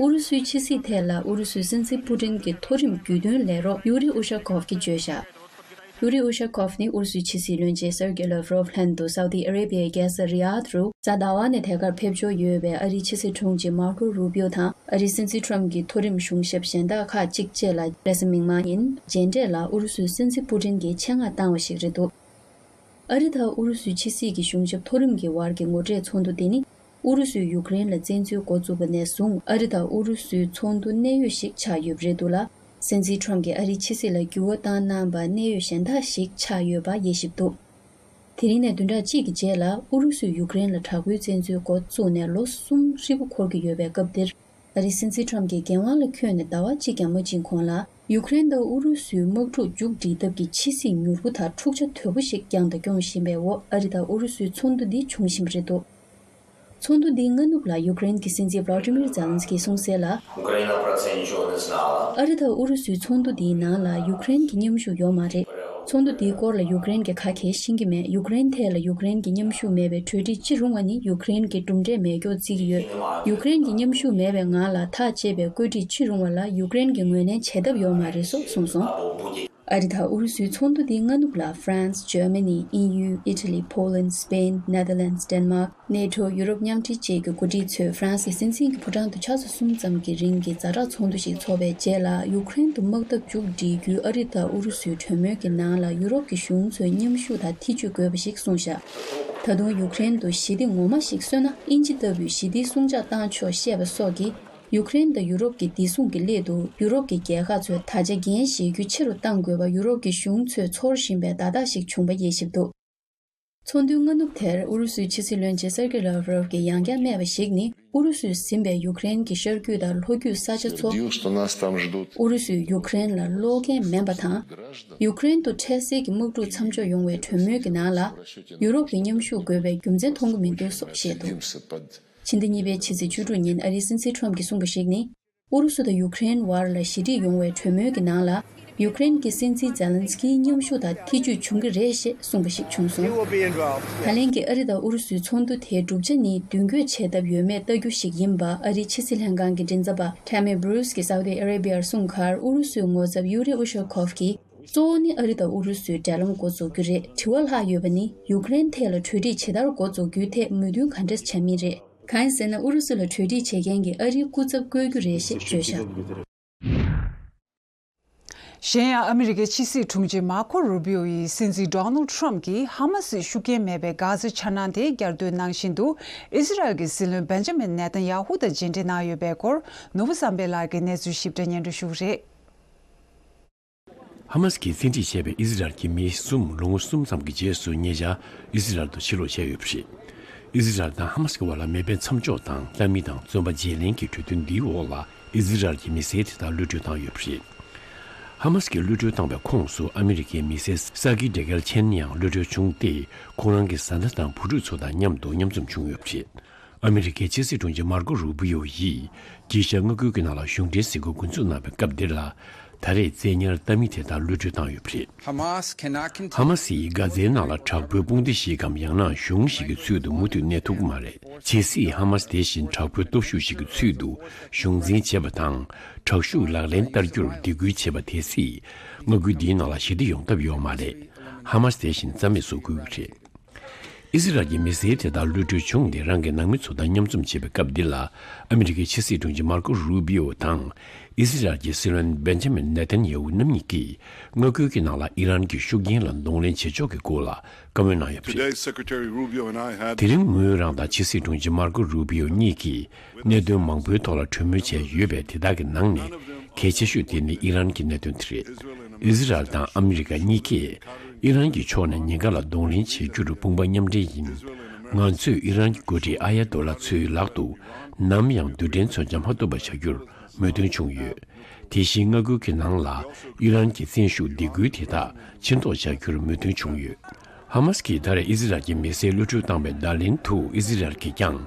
ཨུ་རུ་སུའི་ཕྱི་སྲིད་ཐད་ལ་ཨུ་རུ་སུའི་སྲིད་འཛིན་པུ་ཏིན་གྱི་མཐོ་རིམ་རྒྱུས་མཐུན་ལས་རོགས་ཡུ་རི་ཨུ་ཤ་ཁོབ་ཀྱིས་བརྗོད་བཞག་ཡུ་རི་ཨུ་ཤ་ཁོབ་ནི་ཨུ་རུ་སུའི་ཕྱི་སྲིད་བློན་ཆེན་སེར་གེ་ལོབ་རོབ་ལྷན་དུ་སའུ་ཏི་ཨ་རེ་བྷི་ཡའི་རྒྱལ་ས་རི་ཡཱད་རུ་གཟའ་ཟླ་བ་ནས་ཐད་ཀར་ཕེབས་འབྱོར་ཡོད་པའི་ཨ་རིའི་ཕྱི་སྲིད་དྲུང་ཆེ་མར་ཀོ་རུ་པིའོ་དང་ཨ་རིའི་སྲིད་འཛིན་ཁྲོམ་གྱི་མཐོ་རིམ་གཞུང་ཞབས་གཞན་དག་ཁག་ཅིག་བཅས་ལ་རེས་གཟའ་མིག་དམར་ཉིན་མཇལ་འཕྲད་ལ་ཨུ་རུ་སུའི་སྲིད་འཛིན་པུ་ཏིན་གྱིས་ཆེད་མངགས་བཏང་བ་ཞིག་རེད་འདུག་ཨ་རི་དང་ཨུ་རུ་སུའི་ཕྱི་སྲིད་ཀྱི་གཞུང་ཞབས་མཐོ་རིམ་གྱི་བར་གྱི་ངོ་འཕྲད་ཚོགས་འདུ་དེ་ནི། ཨུ་རུ་སུས་ཡུཀ་རེན་ལ་བཙན་འཛུལ་འགོ་བཙུགས་པ་ནས་བཟུང་ཨ་རི་དང་ཨུ་རུ་སུའི་ཚོགས་འདུ་གནད་ཡོད་ཞིག་ཆགས་ཡོད་པ་རེད་འདུག་ལ། སྲིད་འཛིན་ཁྲོམ་གྱིས་ཨ་རིའི་ཕྱི་སྲིད་ལ་འགྱུར་བ་བཏང་གནང་པ་གནད་ཡོད་གཞན་དག་ཞིག་ཆགས་ཡོད་པ་དབྱེ་ཞིབ་འདུག་དེ་རིང་ནས་བདུན་ཕྲག་གཅིག་གི་རྗེས་ལ་ཨུ་རུ་སུས་ཡུཀ་རེན་ལ་དྲག་པོའི་བཙན་འཛུལ་འགོ་བཙུགས་ནས་ལོ་གསུམ་ཧྲིལ་པོ་འཁོར་གྱི་ཡོད་པའི་སྐབས་འདིར། ཨ་རིའི་སྲིད་འཛིན་ཁྲོམ་གྱིས་འགན་དབང་ལ་འཁྱོལ་ནས་ཟླ་བ་གཅིག་ཀྱང་མ་ཕྱིན་གོང་ལ། ཡུཀ་རེན་དང་ཨུ་རུ་སུའི་དམག་འཁྲུག་མཇུག་སྒྲིལ་ཐབས་ཀྱི་ཕྱི་སྲིད་མྱུར་པོ་དང་འཁྲུག་ཆ་དོད་པོ་ཞིག་བསྐྱངས་དང་སྐྱོང་བཞིན་པའི་འོག་ཨ་རི་དང་ཨུ་རུ་སུའི་ཚོགས་འདུ་འདི་འབྱུང་བཞིན་པ་རེད་འདུག་ཚོགས་འདུ་འདིའི་སྔ་ནུབ་ལ་ཡུཀ་རེན་གྱི་སྲིད་འཛིན་ཝ་ལ་ཏི་མིར་ཛེ་ལན་སི་ཀིས་གསུངས་གསལ་ལ། Україна про це нічого не знала. ཨ་རི་དང་ཨུ་རུ་སུའི་ཚོགས་འདུ་འདིའི་ནང་ལ་ཡུཀ་རེན་གྱི་མཉམ་ཞུགས་ཡོད་མ་རེད། ཚོགས་འདུ་འདིའི་སྐོར་ལ་ཡུཀ་རེན་གྱིས་ཁ་གས་ཤེས་ཀྱི་མེད། ཡུཀ་རེན་ཐད་ལ་ཡུཀ་རེན་གྱི་མཉམ་ཞུགས་མེད་པའི་གྲོས་འགྲིག་ཅི་རུང་བ་ནི་ཡུཀ་རེན་གྱི་གྲུབ་འབྲས་མེད་སྐྱོར་བརྩི་གི་ཡོད། ཡུཀ་རེན་གྱི་མཉམ་ཞུགས་མེད་པའི་ངང་ལ་ཐག་བཅད་པའི་བཀོད་སྒྲིག་ཅི་རུང་བ་ལ་ཡུཀ་རེན་གྱིས་ངོས་ལེན་བྱེད་ཐབས་ཡོད་མ་རེད་སོགས་གསུངས་སོང་། ཨ་རི་དང་ཨུ་རུ་སུའི་ཚོགས་འདུ་འདིའི་སྔ་ནུབ་ལ་ཧྥ་རན་སི། ཇར་མ་ནི། དབྱིན་ཡུལ། ཨི་ཊ་ལི། ཕོ་ལན། སི་པེན། ནེ་དར་ལན་སི། ཌེན་མཱག་ནེ་ཊོ། ཡུ་རོབ་མཉམ་འབྲེལ་བཅས་ཀྱི་འགོ་ཁྲིད་ཚོས་ཧྥ་རན་སི་གི་སྲིད་འཛིན་གྱི་ཕོ་བྲང་དུ་ཆུ་ཚོད་གསུམ་ཙམ་གྱི་རིང་གི་ཛ་དྲག་ཚོགས་འདུ་ཞིག་འཚོགས་པའི་རྗེས་ལ། ཡུཀ་རེན་དུ་དམག་འཐབ་མཇུག་སྒྲིལ་རྒྱུའི་ཨ་རི་དང་ཨུ་རུ་སུའི་གྲོས་མོལ་གྱི་ནང་ལ་ཡུ་རོབ་ཀྱི་གཞུང་ཚོས་མཉམ་ཞུགས་དང་ཐེ་ཇུས་དགོས་པ་ཞིག་གསུངས་བཞག་ད་དུང་ཡུཀ་རེན་དུ་ཞི་བདེ་ངོ་མ་ཞིག་གསོན་ན། དབྱིན་ཇི་ལྟ་བུས་ཞི་བདེའི་སྲུང་བྱ་བཏང་ཆོག་བཤད་པ་སོགས་ཀྱིས། ཡུཀ་རེན་དང་ཡུ་རོབ་ཀྱི་བདེ་སྲུང་གི་སླད་དུ། ཡུ་རོབ་ཀྱི་རྒྱལ་ཁག་ཚོས་ད་ཆ་འགན་བཞེས་རྒྱུ་ཆེ་རུ་གཏང་དགོས་པ་ཡུ་རོབ་ཀྱི་གཞུང་ཚོས་ཚོར་བཞིན་པའི་བརྡ་རྟགས་ཤིག་བྱུང་པ་དབྱེ་ཞིབ་འདུག་ཚོགས་འདུའི་སྔ་ནུབ་དེར་ཨུ་རུ་སུའི་ཕྱི་སྲིད་བློན་ཆེན་སེར་ཀེ་ལཱ་ཝ་རོབ་ཀྱིས་ཡང་བསྐྱར་སྨྲས་པ་ཞིག་ནི། ཨུ་རུ་སུས་ཟིན་པའི་ཡུཀ་རེན་གྱི་ཤར་རྒྱུད་དང་ལྷོ་རྒྱུད་ས་ཆ་ཚོ། ཨུ་རུ་སུས་ཡུཀ་རེན་ལ་སློག་མཁན་མིན་པ་དང་། ཡུཀ་རེན་དུ་འཕྲལ་སེལ་གྱི་དམག་འཁྲུག་མཚམས་འཇོག་ཡོང་བའི་གྲོས་མོལ་གྱི་ནང་ལ། ཡུ་རོབ་ཀྱི་མཉམ་ཞུགས་དགོས་པའི་རྒྱུ་མཚན་མཐོང་གི་མི་འདུག་སོགས་བཤད་འདུག་ཕྱི་ཟླ་གཉིས་པའི་ཕྱི་ཚེས་བཅུ་དྲུག་ཉིན་ཨ་རིའི་སྲིད་འཛིན་ཁྲོམ་གྱིས་གསུངས་པ་ཞིག་ནི། ཨུ་རུ་སུ་དང་ཡུཀ་རེན་བར་ལ་ཞི་འགྲིག་ཡོང་བའི་གྲོས་མོལ་གྱི་ནང་ལ། ཡུཀ་རེན་གྱི་སྲིད་འཛིན་ཛེ་ལན་སི་ཀིའི་མཉམ་ཞུགས་དང་ཐེ་ཇུས་བྱུང་གི་རེད་ཞེས་གསུངས་པ་ཞིག་བྱུང་སོང་། ད་ལན་གྱི་ཨ་རི་དང་ཨུ་རུ་སུའི་ཚོགས་འདུ་དེའི་གྲུབ་ཆ་ནི་མདུན་སྐྱོད་བྱེད་ཐབས་ཡོད་མེད་ལྟ་རྒྱུ་ཞིག་ཡིན་པ་ཨ་རིའི་ཕྱི་སྲིད་ལྷན་ཁང་གི་མགྲིན་ཚབ་པ་ཊེ་མི་བྷུ་རུ་སི་གིས་སའུ་ཏི་ཨ་རེ་བྷི་ཡར་གསུངས་ཁར། ཨུ་རུ་སུའི་ངོ་ཚབ་ཡུ་རི་ཨུ་ཤར་ཁོབ་ཀྱིས། གཙོ་བོ་ནི་ཨ་རི་དང་ཨུ་རུ་སུའི་འབྲེལ་ལམ་འགོ་འཛུགས་རྒྱུ་རེད། དྲི་བ་ལྷག་ཡོད་པ་ནི། ཡུཀ་རེན་ཐད་ལ་གྲོས་འགྲིག་ཇི་ལྟར་འགོ་འཛུགས་རྒྱུའི་ཐད་མོས་མཐུན་ག་འདྲ་བྱ་མིན་རེད། གང་ཡིན་ཟེར་ན། ཨུ་རུ་སུ་ལ་གྲོས་འགྲིག་བྱེད་མཁན་གྱི་ཨ་རིའི་སྐུ་ཚབ་བསྐོ་རྒྱུ་རེད་ཞེས་བརྗོད་བཞག་གཞན་ཡང་། ཨ་མི་རི་ཀའི་ཕྱི་སྲིད་དྲུང་ཆེ་མར་ཁོ་རུ་བྷི་ཡོ་ཡིས་སྲིད་འཛིན་ཌོ་ནལ་ཊམ་གྱིས་ཧ་མ་སིས་ཤུགས་རྐྱེན་མེད་པའི་གྷ་ཟའི་འཆར་སྣང་དེ་བསྐྱར་ཟློས་གནང་བཞིན་དུ། ཨི་ཟི་རལ་གྱི་སྲིད་བློན་བེན་ཇ་མིན་ནེ་ཐན་ཡ་ཧུ་དང་མཇལ་འཕྲད་གནང་ཡོད་པའི་སྐོར། ནོར་བུ་བསམ་འཕེལ་ལགས་ཀྱིས་གནས་ཚུལ་ཞིབ་ཕྲ་སྙན་སྒྲོན་ཞུ་གི་རེད། ཧ་མ་སི་གིས་བཙན་ཁྲིད་བྱས་པའི་ཨི་ཟི་རལ་གྱི་མི་གསུམ་ལོ་ངོ་གསུམ་ཙམ་གྱི་རྗེས་སུ་ཉེ་ཆར་ཨི་ཟི་རལ་དུ་ཕྱིར་ལོག་བྱས་ཡོད་པ་རེད། ཨི་ཟི་རལ་དང་ཧ་མ་སི་གི་བར་ལ་མེ་འཕེན་མཚམས་འཇོག་དང་། ལྷ་མི་དང་བཙོན་པ་བརྗེ་ལེན་གྱི་གྲོས་མཐུན་འདིའི་འོག་ལ། ཨི་ཟི་རལ་གྱི་མི་སེར་དེ་དག་གློད་གྲོལ་བཏང་ཡོད་པ་རེད། ཧ་མ་སི་གིས་གློད་གྲོལ་བཏང་བའི་ཁོངས་སུ་ཨ་མི་རི་ཀའི་མི་སེར་ས་ཀི་ཌེ་གལ་ཆན་ཡང་གློད་གྲོལ་བྱུང་སྟེ། ཁོང་རང་གི་བཟའ་ཟླ་དང་བུ་ཕྲུག་ཚོ་དང་མཉམ་དུ་མཉམ་འཛོམས་བྱུང་ཡོད་པ་རེད། ཨ་མི་རི་ཀའི་ཕྱི་སྲིད་དྲུང་ཆེ་མར་ཀོ་རུ་བྷི་ཡོ་ཡིས་དཀྱིལ་ཤར་མངའ་ཁུལ་གྱི་ནང་ལ་གཞུང་འབྲེལ་གཟིགས་སྐོར་འགོ་འཛུགས་གནང་བའི་སྐབས་འདིར་ལ། ད་རེས་བཙན་ཉར་ལྟ་མི་དེ་དག་གློད་གྲོལ་བཏང་ཡོད་པ་རེད། ཧ་མ་སིས་གྷ་ཛའི་ནང་ལ་དྲག་པོའི་དཔུང་སྡེ་ཞིག་གམ། ཡང་ན་གཞུང་ཞིག་གི་ཚུལ་དུ་མུ་མཐུད་གནས་ཐུབ་ཀྱི་མ་རེད། ཇི་སྲིད་ཧ་མ་སི་དེ་བཞིན་དྲག་པོའི་སྟོབས་ཤུགས་ཤིག་གི་ཚུལ་དུ་གཞུང་འཛིན་བྱེད་པ་དང་། དྲག་ཤུགས་ལག་ལེན་བསྟར་རྒྱུར་སྡིགས་སྐུལ་བྱེད་པ་དེ་སྲིད། མངའ་ཁུལ་འདིའི་ནང་ལ་ཞི་བདེ་ཡོང་ཐབས་ཡོད་མ་རེད། ཧ་མ་སི་དེ་བཞིན་རྩ་མེད་བཟོ་དགོས་ཀྱི་རེད། ཨི་ཟི་རལ་གྱི་མི་སེར་དེ་དག་གློད་གྲོལ་བྱུང་སྟེ། རང་གི་ནང་མི་ཚོ་དང་མཉམ་འཛོམས་བྱེད་པའི་སྐབས་འདི་ལ། ཨ་མི་རི་ཀའི་ཕྱི་སྲིད་དྲུང་ཆེ་མར་ཀོ་རུ་བྷི་ཡོ་དང་། ཨི་ཟི་རལ་གྱི་སྲིད་བློན་བེན་ཇ་མིན་ནེ་ཐན་ཡ་ཧུ་རྣམ་གཉིས་ཀྱིས། མངའ་ཁུལ་གྱི་ནང་ལ་ཨི་རན་གྱི་ཤུགས་རྐྱེན་ལ་གདོང་ལེན་བྱེད་ཕྱོགས་ཀྱི་སྐོར་ལ་བཀའ་མོལ་གནང་ཡོད་པ་རེད། Today, Secretary Rubio and I had དེ་རིང་ངོས་རང་དང་ཕྱི་སྲིད་དྲུང་ཆེ་མར་ཀོ་རུ་བྷི་ཡོ་གཉིས་ཀྱིས། གནད་དོན་མང་པོའི་ཐོག་ལ་གྲོས་མོལ་བྱས་ཡོད་པས། དེ་དག་གི་ནང་ནས་གལ་ཆེ་ཤོས་དེ་ནི་ཨི་རན་གྱི་གནད་དོན་དེ་རེད། ཨི་ཟི་རལ་དང་ཨ་མི་རི་ཀ་གཉིས་ཀས་ཨི་རན་གྱི་ཕྱོགས་ནས་ཉེན་ཁ་ལ་གདོང་ལེན་བྱེད་རྒྱུར་དཔུང་པ་མཉམ་འབྲེལ་ཡིན། ང་ཚོས་ཨི་རན་གྱི་འགོ་ཁྲིད་ཨ་ཡ་དོ་ལ་ཚོའི་ལག་ཏུ་ནམ་ཡང་རྡུལ་ཕྲན་མཚོན་ཆ་མ་ཐོབ་པ་བྱ་རྒྱུར་མོས་མཐུན་བྱུང་ཡོད། དེ་བཞིན་མངའ་ཁུལ་གྱི་ནང་ལ་ཨི་རན་གྱི་བཙན་ཤུགས་སྡིགས་སྐུལ་དེ་དག་ཕྱིར་ལྡོག་བྱ་རྒྱུར་མོས་མཐུན་བྱུང་ཡོད། ཧ་མ་སི་གིས་ད་རེས་ཨི་ཟི་རལ་གྱི་མི་སེར་གློད་གྲོལ་བཏང་བའི་བརྡ་ལན་དུ། ཨི་ཟི་རལ་གྱིས་ཀྱང་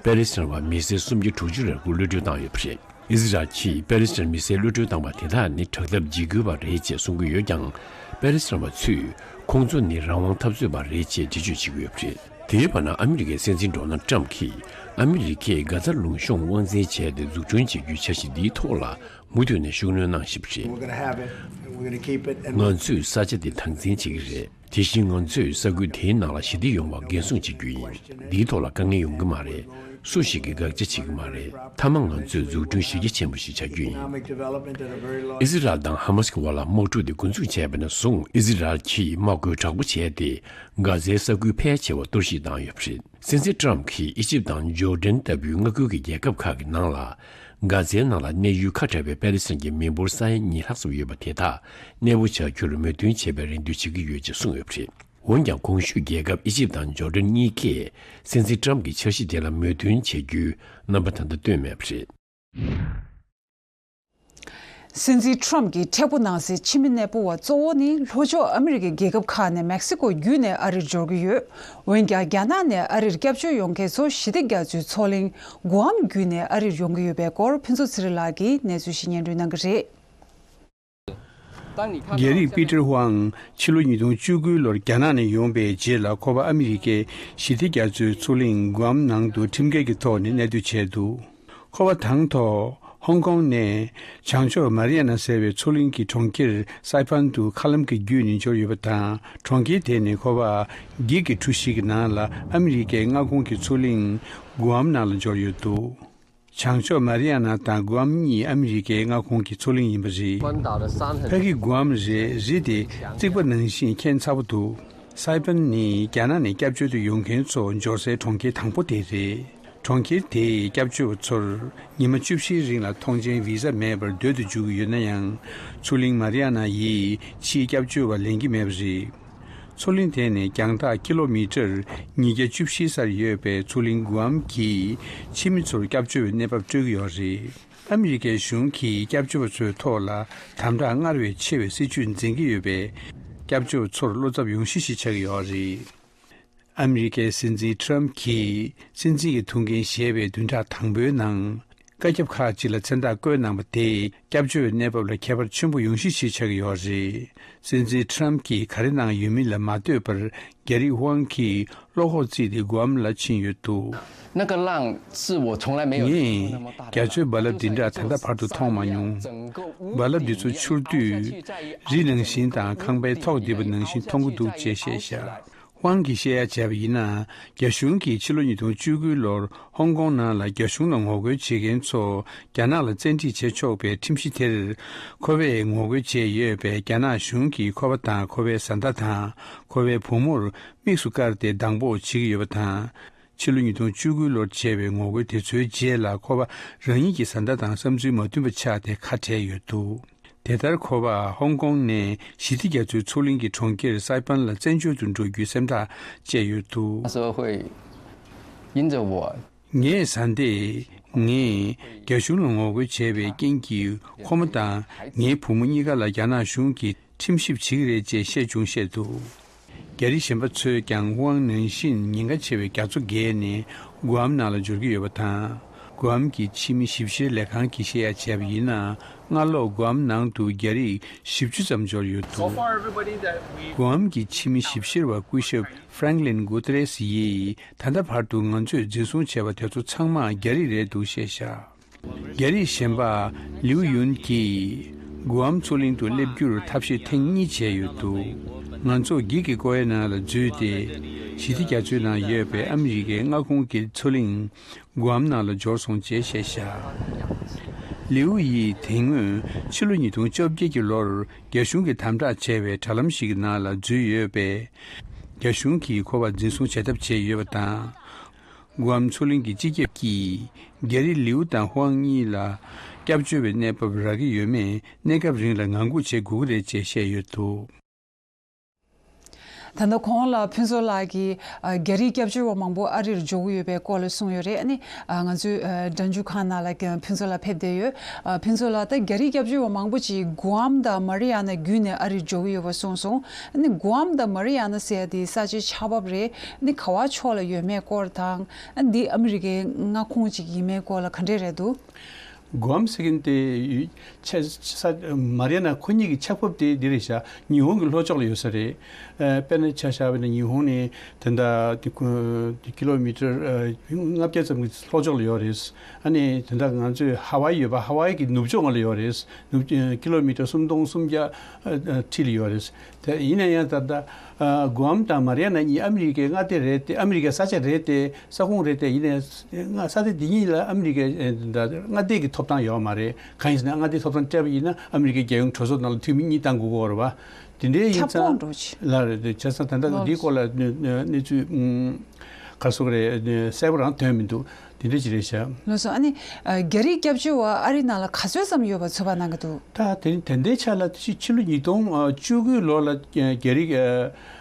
པེ་ལེ་སི་ཐན་བ་མི་སེར་སུམ་བརྒྱ་དྲུག་ཅུ་རེ་དགུ་གློད་གྲོལ་བཏང་ཡོད་པ་རེད། ཨི་ཟི་རལ་གྱིས་པེ་ལེ་སི་ཐན་མི་སེར་གློད་གྲོལ་བཏང་བ་དེ་དག་ནི་དྲག་འཐབ་འཇིགས་སྐུལ་བ་རེད་ཅེས་གསུང་གི་ཡོད་ཀྱང་། པེ་ལེ་སི་ཐན་བ་ཚོས་ཁོང་ཚོ་ནི་རང་དབང་འཐབ་རྩོད་པ་རེད་ཅེས་འགྲེལ་བརྗོད་བྱེད་ཀྱི་ཡོད་པ་རེད། དེའི་བར་ན། ཨ་མི་རི་ཀའི་སྲིད་འཛིན་ཌོ་ནལ་ཊམ་གྱིས། ཨ་མི་རི་ཀས་གྷ་ཛ་ལུང་གཤོང་དབང་འཛིན་བྱས་ཏེ་འཛུགས་སྐྲུན་བྱེད་རྒྱུའི་འཆར་གཞི་འདིའི་ཐོག་ལ་མུ་མཐུད་ནས་ཤུགས་སྣོན་གནང་བཞིན་པ་རེད། We're gonna have it, and we're gonna keep it, and ང་ཚོས་ས་ཆ་འདི་དམ་འཛིན་བྱེད་ཀྱི་རེད། དེ་བཞིན་ང་ཚོས་ས་ཁུལ་དེའི་ནང་ལ་ཞི་བདེ་ཡོང་བར་འགན་སྲུང་བྱེད་རྒྱུ་ཡིན། འདིའི་ཐོག་ལ་དཀའ་ངལ་ཡོང་གི་མ་རེད། སུ་ཞིག་གིས་དགག་བྱ་བྱེད་ཀྱི་མ་རེད། མཐའ་མ་ང་ཚོས་འཛུགས་སྐྲུན་གཞི་རྒྱ་ཆེན་པོ་ཞིག་བྱ་རྒྱུ་ཡིན། Economic development at a very low ཨི་ཟི་རལ་དང་ཧ་མ་སི་གི་བར་ལ་དམག་འཁྲུག་དེ་འགོ་འཛུགས་བྱས་པ་ནས་བཟུང་། ཨི་ཟི་རལ་གྱིས་དམག་རྒོལ་དྲག་པོ་བྱས་ཏེ། གྷ་ཛའི་ས་ཁུལ་ཕལ་ཆེ་བ་གཏོར་བཤིག་བཏང་ཡོད་པ་རེད། སྲིད་འཛིན་ཊམ་གྱིས་ཨི་ཇིབ་དང་ཇོར་ཌན་ལྟ་བུའི་མངའ་ཁུལ་གྱི་རྒྱལ་ཁབ་ཁག་གི་ནང་ལ། གྷ་ཛའི་ནང་ལ་གནས་ཡུལ་ཁ་བྲལ་བའི་པེ་ལེ་སི་ཐན་གྱི་མི་འབོར་ས་ཡ་གཉིས་ལྷག་ཙམ་ཡོད་པ་དེ་དག་གནས་སྤོ་བྱ་རྒྱུར་མོས་མཐུན་བྱེད་པའི་རེ་འདུན་བྱེད་ཀྱི་ཡོད་ཅེས་གསུངས་ཡོད་པ་རེད། འོན་ཀྱང་། གོང་ཞུས་རྒྱལ་ཁབ་ཨི་ཇིབ་དང་ཇོར་ཌན་གཉིས་ཀས་སྲིད་འཛིན་ཊམ་གྱི་འཆར་གཞི་དེ་ལ་མོས་མཐུན་བྱེད་རྒྱུའི་རྣམ་པ་ད་ལྟ་བཏོན་མེད་པ་རེད། སྲིད་འཛིན་ཊམ་གྱིས་མཁྲེགས་པོ་གནང་སའི་ཕྱི་མི་གནས་སྤོ་བ་གཙོ་བོ་ནི། ལྷོ་ཕྱོགས་ཨ་མི་རི་ཀའི་རྒྱལ་ཁབ་ཁག་ནས་མེག་སི་ཀོ་བརྒྱུད་ནས་ཨ་རིར་འབྱོར་གྱི་ཡོད། འོན་ཀྱང་། རྒྱ་ནག་ནས་ཨ་རིར་སྐྱབས་བཅོལ་ཡོང་མཁན་ཚོ་ཞི་བདེ་རྒྱ་མཚོའི་མཚོ་གླིང་གུ་ཨམ་བརྒྱུད་ནས་ཨ་རིར་ཡོང་གི་ཡོད་པའི་སྐོར། ཕུན་ཚོགས་ཚེ་རིང་ལགས་ཀྱིས་གནས་ཚུལ་ཞིག་སྙན་སྒྲོན་གནང་གི་རེད། རྒྱ་རིགས་པི་ཏར་ཧུའང་ཕྱི་ལོ་ཉིས་སྟོང་བཅུ་དགུ་ལོར་རྒྱ་ནག་ནས་ཡོང་པའི་རྗེས་ལ་ཁོ་པ་ཨ་མི་རི་ཀའི་ཞི་བདེ་རྒྱ་མཚོའི་མཚོ་གླིང་གུའམ་ནང་དུ་ཁྲིམས་འགལ་གྱི་ཐོག་ནས་གནས་སྡོད་བྱས་འདུག་ཁོ་པ་དང་ཐོག་ཧོང་ཀོང་ནས་བྱང་ཕྱོགས་མ་རི་ཡ་ན་ཟེར་བའི་མཚོ་གླིང་གི་གྲོང་ཁྱེར་སའི་ཕན་དུ་མཁའ་ལམ་གྱི་བརྒྱུད་ནས་འབྱོར་ཡོད་པ་དང་། གྲོང་ཁྱེར་དེ་ནས་ཁོ་པ་འགྱིག་གི་གྲུ་ཞིག་གི་ནང་ལ་ཨ་མི་རི་ཀའི་མངའ་ཁོངས་ཀྱི་མཚོ་གླིང་གུའམ་ནང་ལ་འབྱོར་ཡོད་འདུག་བྱང་ཕྱོགས་མ་རི་ཡ་ན་དང་གུའམ་གཉིས་ཨ་མི་རི་ཀའི་མངའ་ཁོངས་ཀྱི་མཚོ་གླིང་ཡིན་པ་རེད། ཕ་གི་གུའམ་རེད། རི་དེ་རྩིག་པ་ནང་བཞིན་ཁྱད་མཚར་པོ་འདུག་སའི་ཕན་ནི་རྒྱ་ནག་ནས་སྐྱབས་བཅོལ་དུ་ཡོང་མཁན་ཚོ་འབྱོར་སའི་གྲོང་ཁྱེར་དང་པོ་དེ་རེད། གྲོང་ཁྱེར་དེའི་སྐྱབས་བཅོལ་བ་ཚོར་ཉི་མ་བཅུ་བཞིའི་རིང་ལ་ཐོངས་མཆན་བི་ཟ་མེད་པར་སྡོད་དུ་འཇུག་གི་ཡོད་ན་ཡང་། མཚོ་གླིང་མ་རི་ཡ་ན་ཡིས་ཕྱིའི་སྐྱབས་བཅོལ་བ་ལེན་གྱི་མེད་པ་རེད། མཚོ་གླིང་དེ་ནས་རྒྱང་ཐག་ཀི་ལོ་མི་ཊར་ཉིས་བརྒྱ་བཅུ་བཞི་སར་ཡོད་པའི་མཚོ་གླིང་གུའམ་གྱིས་ཕྱི་མི་ཚོར་སྐྱབས་བཅོལ་བའི་གནས་བབ་སྤྲོད་ཀྱི་ཡོད་རེད། ཨ་མི་རི་ཀའི་གཞུང་གིས་སྐྱབས་བཅོལ་བ་ཚོའི་ཐོག་ལ་དམ་དྲག་སྔར་བས་ཆེ་བའི་སྲིད་བྱུས་འཛིན་གྱི་ཡོད་པས། སྐྱབས་བཅོལ་བ་ཚོར་བློ་འཚབ་ཡོང་གཞི་ཞིག་ཆགས་ཀྱི་ཡོད་རེད། ཨ་མི་རི་ཀའི་སྲིད་འཛིན་ཊརམ་གྱིས་སྲིད་འཛིན་གྱི་ཐུགས་འགན་བཞེས་པའི་བདུན་ཕྲག་དང་པོའི་ནང་། བཀའ་ཁྱབ་ཁག་ཅིག་ལ་མཚན་རྟགས་བཀོད་གནང་པ་དེས་སྐྱབས་བཅོལ་བའི་གནས་བབ་ལ་ཁྱད་པར་ཆེན་པོ་ཡོང་གཞི་ཞིག་ཆགས་ཀྱི་ཡོད་རེད། སྲིད་འཛིན་ཊརམ་གྱིས་ག་རེ་གནང་ཡོད་མིན་ལ་མ་ལྟོས་པར། རྒྱ་རིགས་ཧུའང་གིས་བློ་ཁོག་བརྩིས་ཏེ་གུའམ་ལ་ཕྱིན་ཡོད་འདུག 那个浪是我从来没有 ངས་རྒྱ་མཚོའི་རྦ་རླབས་འདི་འདྲ་ད་ལྟ་བར་དུ་མཐོང་མ་མྱོང་། རྦ་རླབས་འདི་ཚོ་འཕྱུར་དུས་རི་ནང་བཞིན་དང་ཁང་པའི་ཐོག་རྡིབ་པ་ནང་བཞིན་མཐོང་གི་འདུག་ཅེས་བཤད་བཞག་ཧུའང་གིས་བཤད་ཡ་བྱས་པ་ཡིན་ན། རྒྱ་གཞུང་གིས་ཕྱི་ལོ་ཉིས་སྟོང་བཅུ་དགུ་ལོར་ཧོང་ཀོང་ནང་ལ་རྒྱ་གཞུང་ལ་ངོ་རྒོལ་བྱེད་མཁན་ཚོ་རྒྱ་ནག་ལ་བཙན་ཁྲིད་བྱེད་ཆོག་པའི་ཁྲིམས་གཞི་དེར་ཁོ་པས་ངོ་རྒོལ་བྱས་ཡོད་པས། རྒྱ་ནག་གཞུང་གིས་ཁོ་པ་དང་ཁོ་པའི་བཟའ་ཟླ་དང་ཁོ་པའི་བུ་མོར་དམིགས་སུ་བཀར་ཏེ་སྡང་པོ་བྱེད་ཀྱི་ཡོད་པ་དང་། ཕྱི་ལོ་ཉིས་སྟོང་བཅུ་དགུ་ལོར་བྱས་པའི་ངོ་རྒོལ་དེ་ཚོའི་རྗེས་ལ་ཁོ་པ་རང་ཉིད་ཀྱི་བཟའ་ཟླ་དང་བསམ་ཚུལ་མ་མཐུན་པ་ཆགས་ཏེ་ཁ་བྲལ་ཡོད་འདུག་དེ་ལྟར་ཁོ་པ་ཧོང་ཀོང་ནས་ཞི་བདེ་རྒྱ་མཚོའི་མཚོ་གླིང་གི་གྲོང་ཁྱེར་སའི་ཕན་ལ་བཙན་བྱོལ་དུ་འགྲོ་རྒྱུའི་སེམས་ཐག་བཅད་ཡོད་འདུག 那时候会因着我 ངའི་བཟའ་ཟླས་ངས་རྒྱ་གཞུང་ལ་ངོ་རྒོལ་བྱས་པའི་རྐྱེན་གྱིས་ཁོ་མོ་དང་ངའི་བུ་མོ་གཉིས་ཀ་ལ་རྒྱ་ནག་གཞུང་གིས་ཁྲིམས་ཞིབ་བྱེད་ཀྱི་རེད་ཅེས་བཤད་བྱུང་བཤད་འདུག་རྒྱ་རིགས་གཞན་པ་ཚོས་ཀྱང་ཧུའང་ནང་བཞིན་ཉེན་ཁ་ཆེ་བའི་རྒྱ་མཚོ་བརྒལ་ནས་གུའམ་ནང་ལ་འབྱོར་གྱི་ཡོད་པ་དང་། གུའམ་གྱི་ཕྱི་མི་ཞིབ་བཤེར་ལས་ཁང་གིས་བཤད་ཡ་བྱས་པ་ཡིན་ན། སྔ་ལོགས་གུའམ་ནང་དུ་རྒྱ་རིགས་བཞི་བཅུ་ཙམ་འབྱོར་ཡོད་འདུག་གུའམ་གྱི་ཕྱི་མི་ཞིབ་བཤེར་བ་སྐུ་ཞབས་ཧྥ་རེང་ལིན་གུ་ཏེ་རེས་ཡིས། ད་ལྟ་བར་དུ་ང་ཚོས་འཛིན་བཟུང་བྱས་པ་དེ་ཚོ་ཚང་མ་རྒྱ་རིགས་རེད་འདུག་བཤད་བཞག་རྒྱ་རིགས་གཞན་པ་ལིའུ་ཡུན་གྱིས་གུའམ་མཚོ་གླིང་དུ་སླེབས་རྒྱུར་ཐབས་ཤེས་ཐེངས་གཉིས་བྱས་ཡོད་འདུག་ང་ཚོ་འགྱིག་གི་ཀོ་ཡ་ནང་ལ་འཛུལ་ཏེ་ཞི་བདེ་རྒྱ་མཚོའི་ནང་ཡོད་པའི་ཨ་མི་རི་ཀའི་མངའ་ཁོངས་ཀྱི་མཚོ་གླིང་གུའམ་ནང་ལ་འབྱོར་སོང་ཅེས་བཤད་བཞག་ལིའུ་ཡིས་དེ་སྔོན་ཕྱི་ལོ་ཉིས་སྟོང་བཅོ་བརྒྱད་ཀྱི་ལོར་རྒྱ་གཞུང་གིས་དམ་དྲག་བྱས་པའི་དྲ་ལམ་ཞིག་གི་ནང་ལ་འཛུལ་ཡོད་པས། རྒྱ་གཞུང་གིས་ཁོ་པ་འཛིན་བཟུང་བྱེད་ཐབས་བྱས་ཡོད་པ་དང་། གུའམ་མཚོ་གླིང་གི་སྤྱི་ཁྱབ་ཀྱིས་རྒྱ་རིགས་ལིའུ་དང་ཧུའང་གཉིས་ལ་སྐྱབས་བཅོལ་བའི་གནས་བབ་རག་གི་ཡོད་མེད་གནས་སྐབས་རིང་ལ་ངང་སྒུག་བྱེད་དགོས་ཀྱི་རེད་ཅེས་བཤད་ཡོད་འདུག་ད་ལྟ་གོང་ལ་ཕུན་ཚོགས་ལགས་ཀྱིས་ཨ་རྒྱ་རིགས་སྐྱབས་བཅོལ་བ་མང་པོ་ཨ་རིར་འབྱོར་གྱི་ཡོད་པའི་སྐོར་ལ་གསུངས་ཡོད་རེད། ཨ་ནི་ཨ་ང་ཚོའི་ཨ་འགྲན་ཞུགས་ཁང་ནང་ལ་ཀྱང་ཕུན་ཚོགས་ལགས་ཕེབས་བསྡད་ཡོད། ཨ་ཕུན་ཚོགས་ལགས། ད་རྒྱ་རིགས་སྐྱབས་བཅོལ་བ་མང་པོ་ཅིག་གུའམ་དང་མ་རི་ཡ་ན་བརྒྱུད་ནས་ཨ་རིར་འབྱོར་གྱི་ཡོད་པ་གསུངས་སོང་། ཨ་ནི་གུའམ་དང་མ་རི་ཡ་ན་ཟེར་ཡ་དེ་ས་ཆའི་ཆགས་བབ་རེད། ཨ་ནི་ག་བ་ཕྱོགས་ལ་ཡོད་མེད་སྐོར་དང་། ཨ་འདི་ཨ་མི་རི་ཀའི་མངའ་ཁོངས་ཅིག་ཡིན་མེད་སྐོར་ལ་ག་འདྲས་རེད་འདུག་གུའམ་ཟེར་མཁན་དེ་ཆ་ས་མ་རི་ཡ་ན་ཁོ་གཉིས་ཀྱི་ཆགས་བབ་དེ་འདི་རེད་ཤག་ཉི་ཧོང་གི་ལྷོ་ཕྱོགས་ལ་ཡོད་ས་རེད། ཨ་དཔེར་ན་ཆ་བཞག་པ་ཡིན་ན་ཉི་ཧོང་ནས་དེ་འདྲ་དེ་ཁོ་དེ་ཀི་ལོ་མི་ཊར་ཨ་ལྔ་བརྒྱ་ཙམ་གྱི་ལྷོ་ཕྱོགས་ལ་ཡོད་རེད། ཨ་ནི་དེ་འདྲ་ང་ཚོའི་ཧ་ཝའི་ཡོད་པ་ཧ་ཝའི་གི་ནུབ་ཕྱོགས་ང་ལ་ཡོད་རེད། ནུབ་ཀི་ལོ་མི་ཊར་སུམ་སྟོང་སུམ་བརྒྱ་ཨ་ཨ་འཁྲིས་ལ་ཡོད་རེད། དེ་ཡིན་ན་ཡང་ད་ལྟ་ཨ་གུའམ་དང་མ་རི་ཡ་ན་གཉིས་ཨ་མི་རི་ཀའི་མངའ་སྡེ་རེད་དེ། ཨ་མི་རི་ཀའི་ས་ཆ་རེད་དེ། ས་ཁོངས་རེད་དེ། ཡིན་ནའི་ང་ས་ཆ་འདི་གཉིས་ལ་ཨ་མི་རི་ཀའི་ཨེ་ད་མངའ་སྡེ་གི་ཐོབ་ཐང་ཡོད་མ་རེད། གང་ཡིན་ཟེར་ན་མངའ་སྡེ་ཐོབ་ཐང་སྤྲད་པ་ཡིན་ན་ཨ་མི་རི་ཀའི་རྒྱལ་ཡོངས་གྲོས་ཚོགས་ནང་ལ་འཐུས་མི་གཉིས་བཏང་དགོས་ཀྱི་ཡོད་རེད་བ། དེ་འདྲའི་ཡིན་ཁྱབ་ཁོངས་ཙང་འགྲོ་ཆེ། ལ་རེད་དེ། བྱས་ཙང་ད་ལྟ་ལོ་འདིའི་སྐོར་ལ་གནས་གནས་གནས་ཚུལ་ཨུམ་ག་རེ་ཟེར་དགོས་རེད། གསལ་པོ་རང་ཐོན་མི་འདུག་དེ་འདྲ་ཅིག་རེད་ཤག་ལགས་སོ། ཨ་ནི་ཨ་རྒྱ་རིགས་སྐྱབས་བཅོལ་བ་ཨ་རི་ནང་ལ་ག་ཚོད་ཙམ་ཡོད་པ་ཚོད་དཔག་གནང་གི་འདུག་ད་དེ་ད་ལྟའི་ཆ་ལ་ཕྱི་ཕྱི་ལོ་ཉིས་སྟོང་བཅུ་དགུ་ལོ་ལ་རྒྱ་རིགས་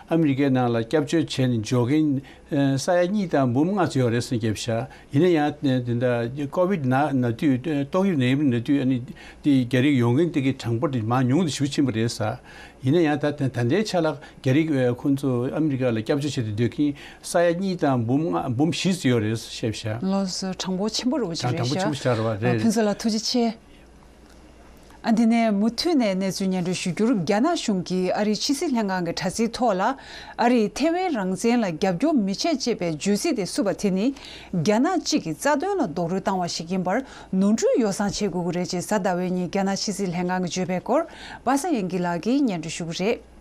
ཨ་མི་རི་ཀའི་ནང་ལ་སྐྱབས་བཅོལ་བྱས་ནས་འབྱོར་མཁན་ས་ཡ་གཉིས་དང་འབུམ་ལྔ་ཙམ་ཡོད་རེད་ཟེར་བརྒྱབ་ཤག་ཡིན་ན་ཡང་དེ་འདྲ་ཀོ་བིད་ན་ན་དུས་ཏོག་དབྱིབས་ནད་ཡམས་ན་དུས་ཨ་ནི་དེ་རྒྱ་རིགས་ཡོང་མཁན་དེ་གི་གྲངས་འབོར་དེ་མང་ཉུང་དུ་ཞེ་པོ་ཕྱིན་པ་རེད་ཟེར། ཡིན་ན་ཡང་ད་ད་ད་ལྟའི་ཆ་ལ་རྒྱ་རིགས་ཨ་ཁོང་ཚོ་ཨ་མི་རི་ཀ་ལ་སྐྱབས་བཅོལ་བྱས་ཏེ་སྡོད་མཁན་ས་ཡ་གཉིས་དང་འབུམ་ལྔ་འབུམ་བཞི་ཙམ་ཡོད་རེད་ཟེར་བཤད་ཤག་ལགས་སོ། གྲངས་འབོར་ཆེན་པོ་རེད་པ་ཅིག་རེད་ཤག་གྲངས་འབོར་ཆེན་པོ་ཞིག་ཆགས་རེད་པ། རེད། ཕུན་ཚོགས་ལགས་ཐུགས་རྗེ་ཆེ། ཨ། འདི་ནས་མུ་མཐུད་ནས་གནས་ཚུལ་སྙན་སྒྲོན་ཞུ་རྒྱུར། རྒྱ་ནག་གཞུང་གིས་ཨ་རིའི་ཕྱི་སྲིད་ལྷན་ཁང་གི་དྲ་ཚིགས་ཐོག་ལ། ཨ་རིས་ཐེ་ཝན་རང་བཙན་ལ་རྒྱབ་སྐྱོར་མི་བྱེད་ཅེས་པའི་བརྗོད་ཚིག་དེ་བསུབས་པ་དེ་ནི། རྒྱ་ནག་གཅིག་གི་རྩ་དོན་ལ་རྡོག་རོལ་བཏང་བ་ཞིག་ཡིན་པར་ནོར་འཁྲུལ་ཡོ་བསྲང་བྱེད་དགོས་ཀྱི་རེད་ཅེས་གཟའ་ཟླ་བའི་ཉིན་རྒྱ་ནག་ཕྱི་སྲིད་ལྷན་ཁང་གིས་བརྗོད་པའི་སྐོར། པ་སངས་དབྱངས་སྐྱིད་ལགས་ཀྱིས་སྙན་སྒྲོན་ཞུ་གི་རེད།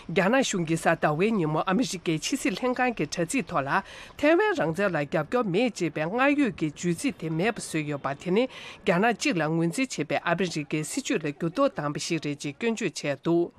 རྒྱ་ནག་གཞུང་གིས་གཟའ་ཟླ་བའི་ཉིན་མོ་ཨ་མི་རི་ཀའི་ཕྱི་སྲིད་ལྷན་ཁང་གི་དྲ་ཚིགས་ཐོག་ལ། ཐའེ་ཝན་རང་བཙན་ལ་རྒྱབ་སྐྱོར་མེད་ཅེས་པའི་སྔར་ཡོད་ཀྱི་བརྗོད་ཚིག་དེ་མེད་པ་བཟོས་ཡོད་པ་དེ་ནི། རྒྱ་ནག་གཅིག་ལ་ངོས་འཛིན་བྱེད་པའི་ཨ་མི་རི་ཀའི་སྲིད་བྱུས་ལ་འགྱུར་ལྡོག་བཏང་བ་ཞིག་རེད་ཅེས་སྐྱོན་བརྗོད་བྱས་འདུག་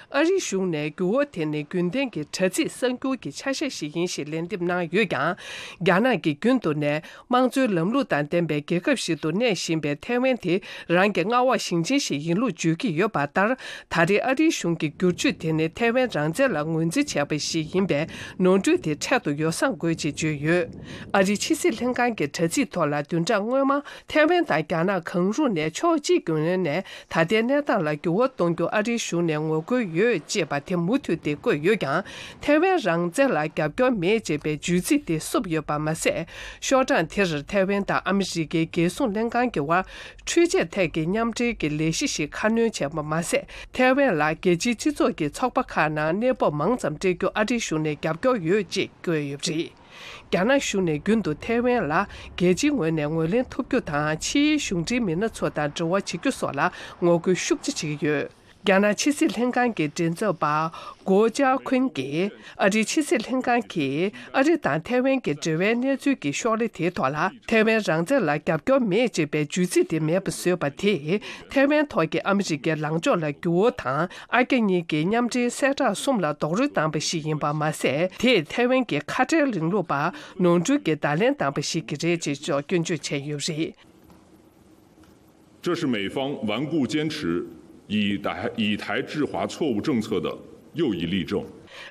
ཨ་རིའི་གཞུང་ནས་འགྱུར་བ་དེ་ནི་རྒྱུན་ལྡན་གྱི་དྲ་ཚིགས་གསར་འགྱུར་གྱི་ཆ་ཤས་ཤིག་ཡིན་ཞེས་ལན་འདེབས་གནང་ཡོད་ཀྱང་། རྒྱ་ནག་གིས་རྒྱུན་དུ་ནས། དམངས་གཙོའི་ལམ་ལུགས་དང་ལྡན་པའི་རྒྱལ་ཁབ་ཞིག་ཏུ་གནས་བཞིན་པའི་ཐའེ་ཝན་དེ་རང་གི་མངའ་འོག་ཞིང་ཆེན་ཞིག་ཡིན་ལུགས་བརྗོད་ཀྱི་ཡོད་པ་ལྟར། ད་རེས་ཨ་རིའི་གཞུང་གི་བསྒྱུར་བཅོས་དེ་ནི་ཐའེ་ཝན་རང་བཙན་ལ་ངོས་འཛིན་བྱས་པ་ཞིག་ཡིན་པས། ནོར་འཁྲུལ་དེ་འཕྲལ་དུ་ཡོ་བསྲང་དགོས་ཅེས་བརྗོད་ཡོད། ཨ་རིའི་ཕྱི་སྲིད་ལྷན་ཁང་གི་དྲ་ཚིགས་ཐོག་ལ་བདུན་ཕྲག་སྔོན་མ། ཐའེ་ཝན་དང་རྒྱ་ནག་གང་རུང་ནས་ཕྱོགས་གཅིག་གྱུར་ངོས་ནས། ད་ལྟའི་གནས་སྟངས་ལ་འགྱུར་བ་གཏོང་རྒྱུ་ཨ་རིའི་གཞུང་ནས་ངོ་རྒོལ་ཡོད་ཅེས་པ་དེ་མུ་མཐུད་དེ་བཀོད་ཡོད་ཀྱང་། ཐའེ་ཝན་རང་བཙན་ལ་རྒྱབ་སྐྱོར་མེད་ཅེས་པའི་བརྗོད་ཚིག་དེ་བསུབས་ཡོད་པ་མ་ཟད། ཤོག་གྲངས་དེར་ཐའེ་ཝན་དང་ཨ་མི་རི་ཀའི་རྒྱལ་སྲུང་ལྷན་ཁང་གི་དབར་འཕྲུལ་ཆས་ཐད་ཀྱི་མཉམ་འབྲེལ་གྱི་ལས་གཞི་ཞིག་ཁ་སྣོན་བྱས་པ་མ་ཟད། ཐའེ་ཝན་ལ་རྒྱལ་སྤྱིའི་སྤྱི་ཚོགས་ཀྱི་ཚོགས་པ་ཁག་ནང་གནས་སྤོ་མང་ཙམ་སྤྲད་རྒྱུ་ཨ་རིའི་གཞུང་ནས་རྒྱབ་སྐྱོར་ཡོད་ཅེས་བཀོད་ཡོད་པ་རེད། རྒྱ་ནག་གཞུང་ནས་རྒྱུན་དུ་ཐའེ་ཝན་ལ་རྒྱལ་སྤྱིའི་ངོས་ནས་ངོས་ལེན་ཐུབ་རྒྱུ་དང་། ཕྱིའི་གཞུང་འབྲེལ་མི་སྣ་ཚོ་དང་འབྲེལ་བ་བྱེད་རྒྱུ་སོགས་ལ་ངོ་རྒོལ་ཤུགས་ཆེ་བྱེད་ཀྱི་ཡོད། རྒྱ་ནག་ཕྱི་སྲིད་ལྷན་ཁང་གི་མགྲིན་ཚབ་པ་གོ་ཅཱ་ཁུན་གྱིས། ཨ་རིའི་ཕྱི་སྲིད་ལྷན་ཁང་གིས་ཨ་རི་དང་ཐའེ་ཝན་གྱི་འབྲེལ་བའི་གནས་ཚུལ་གྱི་ཤོག་ལྷེ་དེའི་ཐོག་ལ། ཐའེ་ཝན་རང་བཙན་ལ་རྒྱབ་སྐྱོར་མེད་ཅེས་པའི་བརྗོད་ཚིག་དེ་མེད་པ་བཟོས་པ་དེས། ཐའེ་ཝན་ཐོག་གི་ཨ་མི་རི་ཀའི་ལངས་ཕྱོགས་ལ་འགྱུར་བ་དང་། ཨ་རྒྱ་གཉིས་ཀྱི་མཉམ་འབྲེལ་གསལ་བསྒྲགས་གསུམ་ལ་རྡོག་རོལ་བཏང་བ་ཞིག་ཡིན་པ་མ་ཟད། དེས་ཐའེ་ཝན་གྱི་ཁ་བྲལ་རིང་ལུགས་པར་ནོར་འཁྲུལ་གྱི་བརྡ་ལན་བཏང་བ་ཞིག་གི་རེད་ཅེས་སྐྱོན་བརྗོད་བྱས་ཡོད་པ་རེད། 这是美方顽固坚持以台以台制华错误政策的又一例证。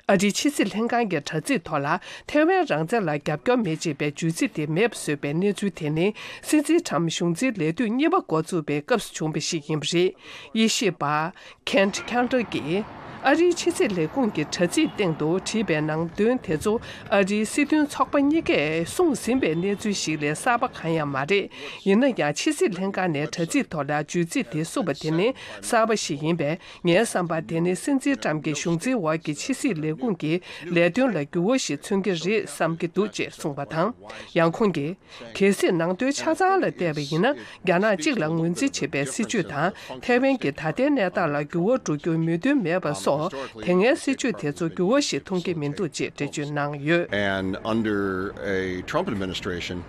ཨ་རིའི་ཕྱི་སྲིད་ལྷན་ཁང་གི་དྲ་ཚིགས་ཐོག་ལ་ཐའེ་ཝན་རང་བཙན་ལ་རྒྱབ་སྐྱོར་མེད་ཅེས་པའི་བརྗོད་ཚིག་དེ་མེད་པ་བཟོས་པའི་གནས་ཚུལ་དེ་ནི། སྲིད་འཛིན་ཊམ་གཞུང་འཛིན་ལས་དུས་གཉིས་པ་འགོ་བཙུགས་པའི་སྐབས་སུ་བྱུང་བ་ཞིག་ཡིན་པ་རེད། དབྱེ་ཞིབ་པ་Kent Cantor གྱིས། ཨ་རིའི་ཕྱི་སྲིད་ལས་ཁུངས་ཀྱི་དྲ་ཚིགས་སྟེང་དུ་བྲིས་པའི་ནང་དོན་དེ་ཚོ། ཨ་རིའི་སྲིད་དོན་ཚོགས་པ་གཉིས་ཀས་གསུངས་ཟིན་པའི་གནས་ཚུལ་ཞིག་ལས་གསར་པ་གང་ཡང་མ་རེད། ཡིན་ན་ཡང་། ཕྱི་སྲིད་ལྷན་ཁང་ནས་དྲ་ཚིགས་ཐོག་ལ་བརྗོད་ཚིག་དེ་བསུབས་པ་དེ་ནི་གསར་པ་ཞིག་ཡིན་པས། ངའི་བསམ་པར། དེ་ནི་སྲིད་འཛིན་ཊམ་གྱི་གཞུང་འཛིན་འོག་གི་ཕྱི་སྲིད་ལས་ཁུངས་ཀྱི་ལས་དོན་ལ་འགྱུར་བ་ཞིག་མཚོན་གྱི་རེད་བསམ་གྱི་འདུག་ཅེས་གསུངས་པ་དང་། ཡང་ཁོང་གིས། གལ་སྲིད་ནང་དོན་ཆ་ཚང་ལ་བལྟས་པ་ཡིན་ན། རྒྱ་ནག་གཅིག་ལ་ངོས་འཛིན་བྱེད་པའི་སྲིད་བྱུས་དང་། ཐའེ་ཝན་གྱི་ད་ལྟའི་གནས་སྟངས་ལ་འགྱུར་བ་འགྲོ་རྒྱུར་མོས་མཐུན་མེད་པ་སོགས། དེ་སྔའི་སྲིད་བྱུས་དེ་ཚོ་འགྱུར་བ་ཞིག་མཐོང་གི་མི་འདུག་ཅེས་འགྲེལ་བརྗོད་གནང་ཡོད། And under a Trump administration,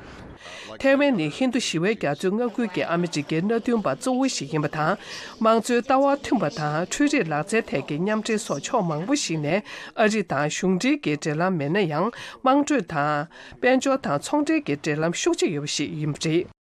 ཐའེ་ཝན་ནི་ཧིན་རྡུ་ཞི་བའི་རྒྱ་མཚོའི་མངའ་ཁུལ་གྱི་ཨ་མི་རི་ཀའི་མནའ་མཐུན་པ་གཙོ་བོ་ཞིག་ཡིན་པ་དང་། དམངས་གཙོའི་ལྟ་བ་མཐུན་པ་དང་། འཕྲུལ་རིག་ལག་རྩལ་ཐད་ཀྱི་མཉམ་འབྲེལ་སོགས་ཕྱོགས་མང་པོ་ཞིག་ནས་ཨ་རི་དང་གཞུང་འབྲེལ་གྱི་འབྲེལ་ལམ་མེད་ན་ཡང་། དམངས་ཁྲོད་དང་། དཔལ་འབྱོར་དང་ཚོང་འབྲེལ་གྱི་འབྲེལ་ལམ་ཤུགས་ཆེ་ཡོད་པ་ཞིག་ཡིན་པ་རེད།